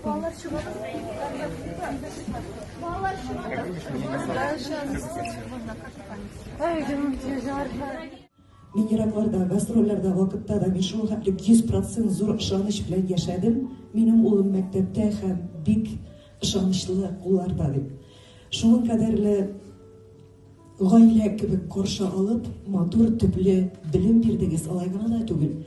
Балалар чыгабыз. Балалар чыгабыз. Мин еракларда, гастрольләрдә вакытта да мин шул хәтле 100% зур ышаныч белән яшәдем. Минем улым мәктәптә һәм бик ышанычлы кулларда дип. Шуның кадәрле гаилә кебек каршы алып, матур төпле белем бирдегез, алай гына да түгел.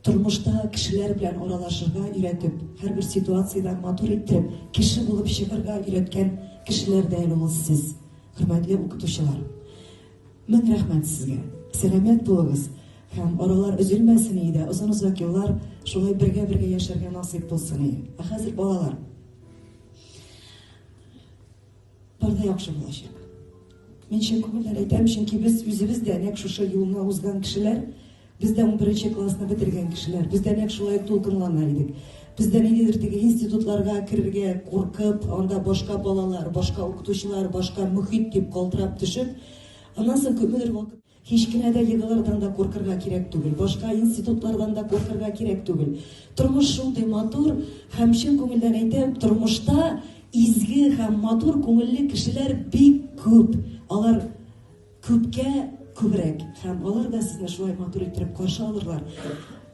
Тормышта кешеләр белән аралашырга өйрәтеп, һәрбер ситуациядән матур иттереп, кеше булып чыгарга өйрәткән кешеләр дә әле ул сез, хөрмәтле укытучылар. Мең рәхмәт сезгә. Сәламәт булыгыз һәм аралар өзелмәсен иде, озын-озак еллар шулай бергә-бергә яшәргә насыйп булсын иде. Ә хәзер балалар, бар да яхшы булачак. Мин чын күңелдән әйтәм, чөнки без үзебез дә нәкъ шушы юлны узган кешеләр, без дә 11 классны бетергән кешеләр, без дә нәкъ шулай дулкынлана идек. Без дә ниндидер теге институтларга керергә куркып, анда башка балалар, башка укытучылар, башка мөхит дип калтырап төшеп, аннан соң күпмедер вакыт һич кенә дә ЕГЭлардан да куркырга кирәк түгел, башка институтлардан да куркырга кирәк түгел. Тормыш шундый матур һәм чын күңелдән әйтәм, тормышта изге һәм матур күңелле кешеләр бик күп. Алар күпкә күбрәк һәм алар да сезне шулай матур иттереп каршы алырлар.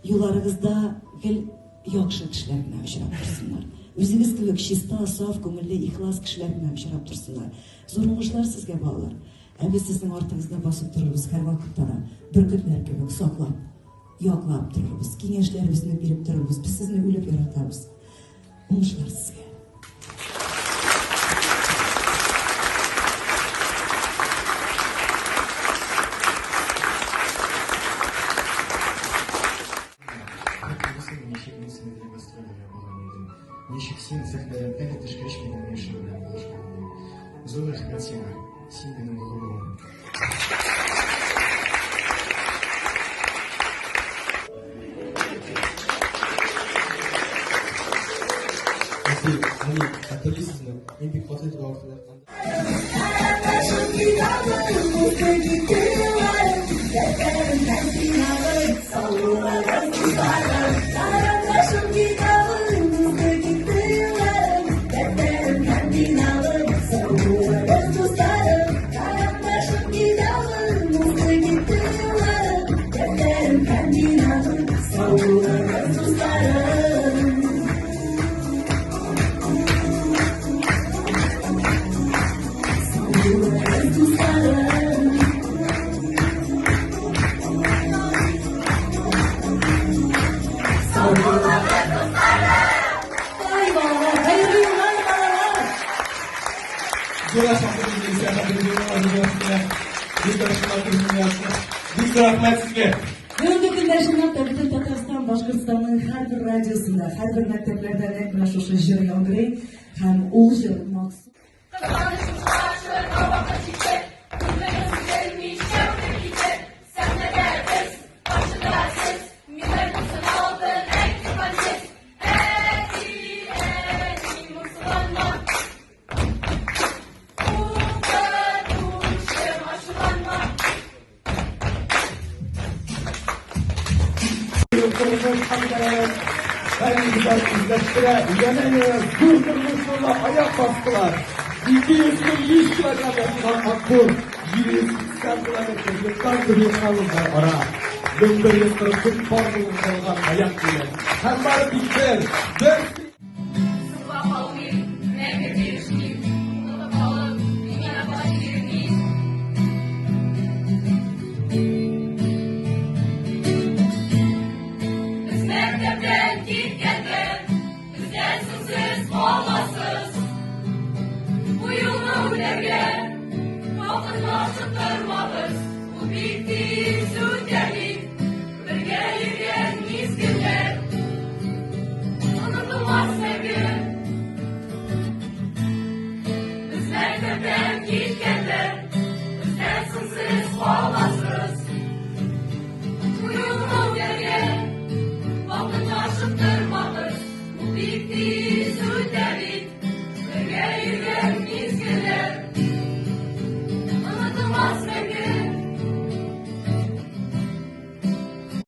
Юлларыгызда гел яхшы кешеләр генә очрап торсыннар. Үзегез кебек чиста, саф күңелле, ихлас кешеләр генә очрап торсыннар. Зур уңышлар сезгә, балалар. Ә без сезнең артыгызда басып торырбыз һәрвакытта да, бөркетләр кебек саклап, яклап торырбыз, киңәшләребезне биреп торырбыз. Без сезне үлеп яратабыз. Уңышлар сезгә. Ничек мин сине белән гастрольләргә барган идем. Ничек син сәхнәдән әле төшкәч минем яшәү белән булышкан идең. Зур рәхмәт сиңа. Син минем горурлыгым. Әти, әни, хәтерлисезме? Мин бик каты итеп авыртып ятканда. Бик рәхмәт сезгә. Бүгенге көндә чынлап та бөтен Татарстан, Башкортстанның һәрбер радиосында, һәрбер мәктәпләрдә нәкъ менә шушы җыр яңгырый һәм ул җыр махсус. Үзләштерә, янә-янә зур тормыш юлына аяк бастылар. 245 килограмм ятылган Акбур, 780 километр йорттан йортка узган ара. 1144 пар булган аяк киеме. Һәм бары тик бер, бер Вакытны ашыктырмагыз, ул бик тиз үтә.